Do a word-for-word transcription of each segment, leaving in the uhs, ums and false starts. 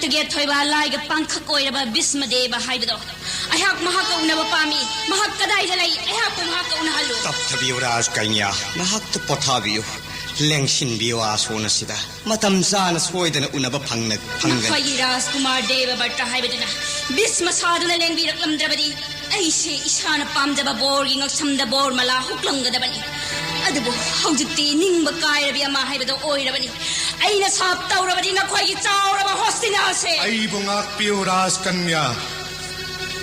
ꯇꯒꯤ ꯑꯊꯣꯏꯕ ꯂꯥꯏꯒ ꯄꯥꯡꯈꯛ ꯑꯣꯏꯔꯕ ꯚꯤꯁꯃꯗꯦꯕ ꯍꯥꯏꯕꯗꯣ꯫ ꯑꯩꯍꯥꯛ ꯃꯍꯥꯛꯀ ꯎꯅꯕ ꯄꯥꯝꯃꯤ꯫ ꯃꯍꯥꯛ ꯀꯗꯥꯏꯗ ꯂꯩ? ꯑꯩꯍꯥꯛꯄꯨ ꯃꯍꯥꯛꯀ ꯎꯅꯍꯜꯂꯨ꯫ ꯇꯞꯊꯕꯤꯌꯨ ꯔꯥꯖꯀꯟꯌꯥ, ꯉꯥꯏꯍꯥꯛꯇ ꯄꯣꯊꯥꯕꯤꯌꯨ꯫ ꯂꯦꯡꯁꯤꯟꯕꯤꯌꯨ ꯑꯥꯁꯣꯟ ꯑꯁꯤꯗ꯫ ꯃꯇꯝ ꯆꯥꯅ ꯁꯣꯏꯗꯅ ꯎꯅꯕ ꯐꯪꯅ ꯐꯪꯒꯅꯤ꯫ ꯅꯈꯣꯏꯒꯤ ꯔꯥꯖꯀꯨꯃꯥꯔ ꯗꯦꯕ ꯚꯠꯇ ꯍꯥꯏꯕꯗꯨꯅ ꯚꯤꯁꯃ ꯁꯥꯗꯨꯅ ꯂꯦꯡꯕꯤꯔꯛꯂꯝꯗ꯭ꯔꯕꯗꯤ ꯑꯩꯁꯦ ꯏꯁꯥꯅ ꯄꯥꯝꯖꯕ ꯕꯣꯔꯒꯤ ꯉꯛꯁꯝꯗ ꯕꯣꯔ ꯃꯂꯥ ꯍꯨꯛꯂꯝꯒꯗꯕꯅꯤ꯫ ꯑꯗꯨꯕꯨ ꯍꯧꯖꯤꯛꯇꯤ ꯅꯤꯡꯕ ꯀꯥꯏꯔꯕꯤ ꯑꯃ ꯍꯥꯏꯕꯗꯣ ꯑꯣꯏꯔꯕꯅꯤ꯫ ꯑꯩꯅ ꯁꯥꯞ ꯇꯧꯔꯕꯗꯤ ꯅꯈꯣꯏꯒꯤ ꯆꯥꯎꯔꯕ ꯍꯣꯁꯇꯤꯅꯥꯁꯦ꯫ ꯑꯩꯕꯨ ꯉꯥꯛꯄꯤꯌꯨ ꯔꯥꯖꯀꯟꯌꯥ꯫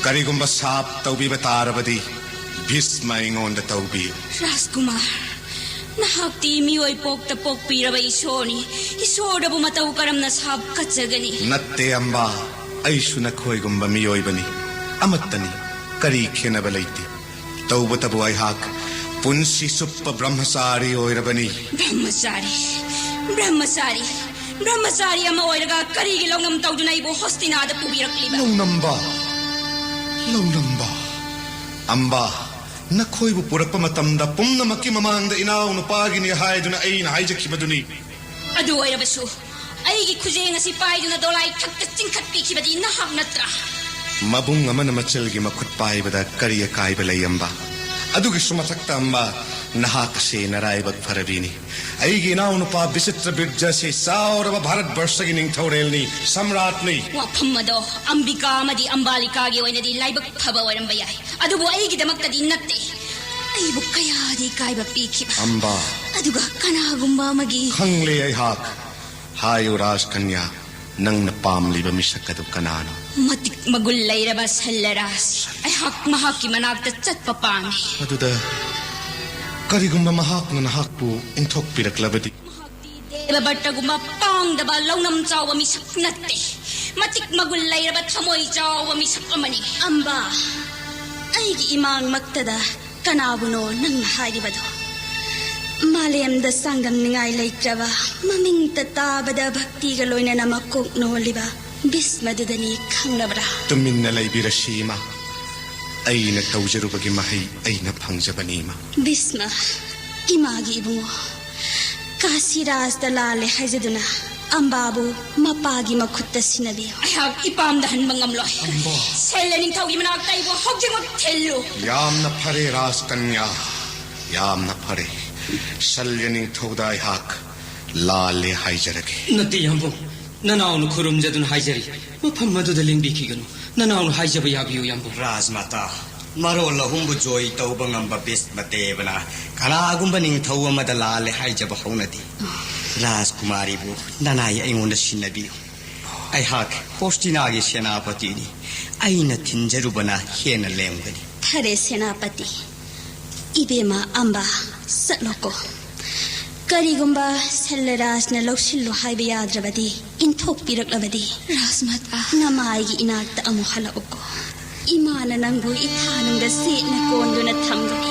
ꯀꯔꯤꯒꯨꯝꯕ ꯁꯥꯞ ꯇꯧꯕꯤꯕ ꯇꯥꯔꯕꯗꯤ ꯚꯤꯁꯃ ꯑꯩꯉꯣꯟꯗ ꯇꯧꯕꯤꯌꯨ꯫ ꯔꯥꯖꯀꯨꯃꯥꯔ, ꯅꯍꯥꯛꯇꯤ ꯃꯤꯑꯣꯏ ꯄꯣꯛꯇ ꯄꯣꯛꯄꯤꯔꯕ ꯏꯁꯣꯔꯅꯤ꯫ ꯏꯁꯣꯔꯗꯕꯨ ꯃꯇꯧ ꯀꯔꯝꯅ ꯁꯥꯞ ꯀꯠꯆꯒꯅꯤ? ꯅꯠꯇꯦ ꯑꯝꯕꯥ, ꯑꯩꯁꯨ ꯅꯈꯣꯏꯒꯨꯝꯕ ꯃꯤꯑꯣꯏꯕꯅꯤ꯫ ꯑꯃꯠꯇꯅꯤ꯫ ꯀꯔꯤ ꯈꯦꯠꯅꯕ ꯂꯩꯇꯦ꯫ ꯇꯧꯕꯇꯕꯨ ꯑꯩꯍꯥꯛ ꯄꯨꯟꯁꯤ ꯆꯨꯞꯄ ꯕ꯭ꯔꯍ꯭ꯃꯆꯥꯔꯤ ꯑꯣꯏꯔꯕꯅꯤ꯫ ꯕ꯭ꯔꯍ꯭ꯃꯆꯥꯔꯤ, ꯕ꯭ꯔꯍ꯭ꯃꯆꯥꯔꯤ, ꯕ꯭ꯔꯍ꯭ꯃꯆꯥꯔꯤ ꯑꯃ ꯑꯣꯏꯔꯒ ꯀꯔꯤꯒꯤ ꯂꯧꯅꯝ ꯇꯧꯗꯨꯅ ꯑꯩꯕꯨ ꯍꯣꯁꯇꯤꯅꯥꯗ ꯄꯨꯕꯤꯔꯛꯂꯤꯕ? ꯂꯧꯅꯝꯕ, ꯂꯧꯅꯝꯕ꯫ ꯑꯝꯕꯥ, ꯅꯈꯣꯏꯕꯨ ꯄꯨꯔꯛꯄ ꯃꯇꯝꯗ ꯄꯨꯝꯅꯃꯛꯀꯤ ꯃꯃꯥꯡꯗ ꯏꯅꯥꯎ ꯅꯨꯄꯥꯒꯤꯅꯤ ꯍꯥꯏꯗꯨꯅ ꯑꯩꯅ ꯍꯥꯏꯖꯈꯤꯕꯗꯨꯅꯤ꯫ ꯑꯗꯨ ꯑꯣꯏꯔꯕꯁꯨ ꯑꯩꯒꯤ ꯈꯨꯖꯦꯡ ꯑꯁꯤ ꯄꯥꯏꯗꯨꯅ ꯗꯣꯂꯥꯏ ꯊꯛꯇ ꯆꯤꯡꯈꯠꯄꯤꯈꯤꯕꯗꯤ ꯅꯍꯥꯛ ꯅꯠꯇ꯭ꯔꯥ? ꯃꯕꯨꯡ ꯑꯃꯅ ꯃꯆꯜꯒꯤ ꯃꯈꯨꯠ ꯄꯥꯏꯕꯗ ꯀꯔꯤ ꯑꯀꯥꯏꯕ ꯂꯩ ꯑꯝꯕꯥ? ꯑꯗꯨꯒꯤꯁꯨ ꯃꯊꯛꯇ ꯑꯝꯕꯥ, ꯅꯍꯥꯛ ꯑꯁꯤ ꯅꯔꯥꯏꯕꯛ ꯐꯔꯕꯤꯅꯤ꯫ ꯑꯩꯒꯤ ꯏꯅꯥꯎꯅꯨꯄꯥ ꯕꯤꯆꯤꯇ꯭ꯔ ꯕꯤꯔꯖ ꯑꯁꯤ ꯆꯥꯎꯔꯕ ꯚꯥꯔꯠ ꯕꯔꯁꯒꯤ ꯅꯤꯡꯊꯧꯔꯦꯜꯅꯤ, ꯁꯝꯔꯥꯠꯅꯤ꯫ ꯋꯥꯐꯝ ꯑꯗꯣ ꯑꯝꯕꯤꯀꯥ ꯑꯃꯗꯤ ꯑꯝꯕꯥꯂꯤꯀꯥꯒꯤ ꯑꯣꯏꯅꯗꯤ ꯂꯥꯏꯕꯛ ꯐꯕ ꯑꯣꯏꯔꯝꯕ ꯌꯥꯏ, ꯑꯗꯨꯕꯨ ꯑꯩꯒꯤꯗꯃꯛꯇꯗꯤ ꯅꯠꯇꯦ꯫ ꯑꯩꯕꯨ ꯀꯌꯥꯗꯤ ꯏꯀꯥꯏꯕ ꯄꯤꯈꯤꯕ꯫ ꯑꯝꯕꯥ꯫ ꯑꯗꯨꯒ ꯀꯅꯥꯒꯨꯝꯕ ꯑꯃꯒꯤ ꯈꯪꯂꯦ ꯑꯩꯍꯥꯛ꯫ ꯍꯥꯏꯌꯨ ꯔꯥꯖꯀꯟꯌꯥ, ꯅꯪꯅ ꯄꯥꯝꯂꯤꯕ ꯃꯤꯁꯛ ꯑꯗꯨ ꯀꯅꯥꯅꯣ? ꯃꯇꯤꯛ ꯃꯒꯨꯟ ꯂꯩꯔꯕ ꯁꯜꯂꯔꯥꯖ꯫ ꯑꯩꯍꯥꯛ ꯃꯍꯥꯛꯀꯤ ꯃꯅꯥꯛꯇ ꯆꯠꯄ ꯄꯥꯝꯃꯤ꯫ ꯑꯗꯨꯗ ꯀꯔꯤꯒꯨꯝꯕ ꯃꯍꯥꯛꯅ ꯅꯍꯥꯛꯄꯨ ꯏꯟꯊꯣꯛꯄꯤꯔꯛꯂꯕꯗꯤ? ꯃꯍꯥꯛꯇꯤ ꯗꯦꯕꯚꯠꯇꯒꯨꯝꯕ ꯄꯥꯡꯗꯕ ꯂꯧꯅꯝ ꯆꯥꯎꯕ ꯃꯤꯁꯛ ꯅꯠꯇꯦ꯫ ꯃꯇꯤꯛ ꯃꯒꯨꯟ ꯂꯩꯔꯕ ꯊꯃꯣꯏ ꯆꯥꯎꯕ ꯃꯤꯁꯛ ꯑꯃꯅꯤ꯫ ꯑꯝꯕꯥ, ꯑꯩꯒꯤ ꯏꯃꯥꯡꯃꯛꯇꯗ ꯀꯅꯥꯕꯨꯅꯣ ꯅꯪꯅ ꯍꯥꯏꯔꯤꯕꯗꯣ? ꯃꯥꯂꯦꯝꯗ ꯆꯥꯡꯗꯝꯅꯤꯡꯉꯥꯏ ꯂꯩꯇ꯭ꯔꯕ, ꯃꯃꯤꯡꯇ ꯇꯥꯕꯗ ꯚꯛꯇꯤꯒ ꯂꯣꯏꯅꯅ ꯃꯀꯣꯛ ꯅꯣꯜꯂꯤꯕ ꯚꯤꯁꯃꯗꯨꯗꯅꯤ, ꯈꯪꯂꯕ꯭ꯔꯥ? ꯇꯨꯃꯤꯟꯅ ꯂꯩꯕꯤꯔꯁꯤ ꯏꯃꯥ, ꯑꯩꯅ ꯇꯧꯖꯔꯨꯕꯒꯤ ꯃꯍꯩ ꯑꯩꯅ ꯐꯪꯖꯕꯅꯤ ꯏꯃꯥ꯫ ꯚꯤꯁꯃ, ꯏꯃꯥꯒꯤ ꯏꯕꯨꯡꯉꯣ, ꯀꯥꯁꯤꯔꯥꯖꯇ ꯂꯥꯜꯂꯦ ꯍꯥꯏꯖꯗꯨꯅ ꯑꯝꯕꯥꯕꯨ ꯃꯄꯥꯒꯤ ꯃꯈꯨꯠꯇ ꯁꯤꯟꯅꯕꯤꯌꯨ꯫ ꯑꯩꯍꯥꯛ ꯏꯄꯥꯝꯗ ꯍꯟꯕ ꯉꯝꯂꯣꯏ꯫ ꯁꯜꯂ ꯅꯤꯡꯊꯧꯒꯤ ꯃꯅꯥꯛꯇ ꯑꯩꯕꯨ ꯍꯧꯖꯤꯛꯃꯛ ꯊꯤꯜꯂꯨ꯫ ꯌꯥꯝꯅ ꯐꯔꯦ ꯔꯥꯖꯀꯟꯌꯥ, ꯌꯥꯝꯅ ꯐꯔꯦ꯫ ꯁꯜꯂ ꯅꯤꯡꯊꯧꯗ ꯑꯩꯍꯥꯛ ꯂꯥꯜꯂꯦ ꯍꯥꯏꯖꯔꯒꯦ꯫ ꯅꯠꯇꯦ ꯌꯥꯝꯕꯨꯡ, ꯅꯅꯥꯎꯅ ꯈꯨꯔꯨꯝꯖꯗꯨꯅ ꯍꯥꯏꯖꯔꯤ, ꯃꯐꯝ ꯑꯗꯨꯗ ꯂꯦꯡꯕꯤꯈꯤꯒꯅꯨ꯫ ꯅꯅꯥꯎꯅ ꯍꯥꯏꯖꯕ ꯌꯥꯕꯤꯌꯨ ꯌꯥꯝꯕꯨꯡ꯫ ꯔꯥꯖꯃꯥꯇꯥ, ꯃꯔꯣꯜ ꯑꯍꯨꯝꯕꯨ ꯖꯣꯏ ꯇꯧꯕ ꯉꯝꯕ ꯚꯤꯁꯃ ꯗꯦꯕꯅ ꯀꯅꯥꯒꯨꯝꯕ ꯅꯤꯡꯊꯧ ꯑꯃꯗ ꯂꯥꯜꯂꯦ ꯍꯥꯏꯖꯕ ꯍꯧꯅꯗꯦ꯫ ꯔꯥꯖꯀꯨꯃꯥꯔꯤꯕꯨ ꯅꯅꯥꯏ ꯑꯩꯉꯣꯟꯗ ꯁꯤꯟꯅꯕꯤꯌꯨ꯫ ꯑꯩꯍꯥꯛ ꯍꯣꯁꯇꯤꯅꯥꯒꯤ ꯁꯦꯅꯥꯄꯇꯤꯅꯤ꯫ ꯑꯩꯅ ꯊꯤꯟꯖꯔꯨꯕꯅ ꯍꯦꯟꯅ ꯂꯦꯝꯒꯅꯤ꯫ ꯐꯔꯦ ꯁꯦꯅꯥꯄꯇꯤ꯫ ꯏꯕꯦꯝꯃ ꯑꯝꯕ, ꯆꯠꯂꯣꯀꯣ꯫ ꯀꯔꯤꯒꯨꯝꯕ ꯁꯜꯂ ꯔꯥꯖꯅ ꯂꯧꯁꯤꯜꯂꯨ ꯍꯥꯏꯕ ꯌꯥꯗ꯭ꯔꯕꯗꯤ, ꯏꯟꯊꯣꯛꯄꯤꯔꯛꯂꯕꯗꯤ, ꯔꯥꯖꯃꯥꯇꯥ꯫ ꯅꯃꯥꯏꯒꯤ ꯏꯅꯥꯛꯇ ꯑꯃꯨꯛ ꯍꯜꯂꯛꯎꯀꯣ꯫ ꯏꯃꯥꯅ ꯅꯪꯕꯨ ꯏꯊꯥꯅꯨꯡꯗ ꯆꯦꯠꯅ ꯀꯣꯟꯗꯨꯅ ꯊꯝꯒꯅꯤ꯫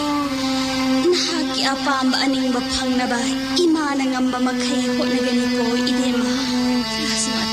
ꯅꯍꯥꯛꯀꯤ ꯑꯄꯥꯝꯕ ꯑꯅꯤꯡꯕ ꯐꯪꯅꯕ ꯏꯃꯥꯅ ꯉꯝꯕ ꯃꯈꯩ ꯍꯣꯠꯅꯒꯅꯤꯀꯣ ꯏꯕꯦꯝꯃ꯫ ꯔꯥꯖꯃꯥꯇꯥ꯫